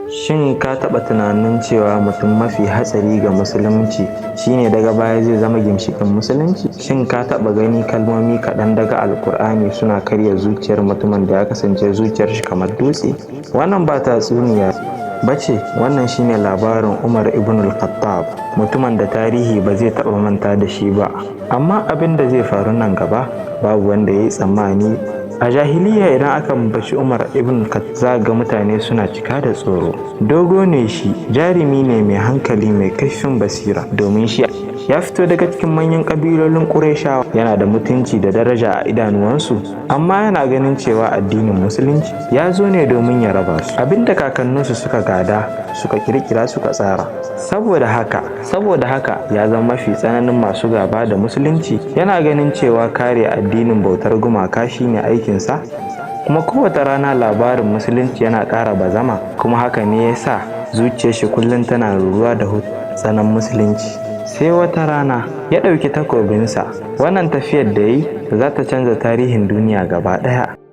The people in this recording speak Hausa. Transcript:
Shin ka taɓa tunanin cewa mutum mafi hatsari ga Musulunci shine daga baya zai zama ginshiƙin Musulunci? Shin ka taɓa gani kalmomi kaɗan daga Alkur'ani suna karya zuciyar mutumin da ya kasance zuciyar shi kamar dutse? Wannan ba tatsuniya bace, wannan shine labarin Umar ibn al-Khattab, mutumin da tarihi ba zai taɓa manta da shi ba. Amma abin da zai faru nan gaba, babu wanda ya yi tsammani. A jahiliya, idan aka ambaci Umar ibn Khattab, ga mutane suna cika da tsoro. Dogo ne shi, jarumi ne, mai hankali, mai kaifin basira, domin shi ya fito daga cikin manyan ƙabilolin Qurayshawa, yana da mutunci da daraja a idanuwansu, amma yana ganin cewa addinin Musulunci ya zo ne domin ya raba su abinda kakanninsu suka gada, suka kirkira, suka tsara. Saboda haka ya zama mafi tsananin masu gaba da Musulunci. Yana ganin cewa kare addinin bautar gumaka shine aikinsa, kuma kowace rana labarin Musulunci yana ƙara bazama, kuma haka ne ya sa zuciyar shi kullum tana ruruwa da tsanan Musulunci. Sai wata rana ya ɗauki takobinsa. Wannan tafiyar da yi za ta canza tarihin duniya gaba ɗaya.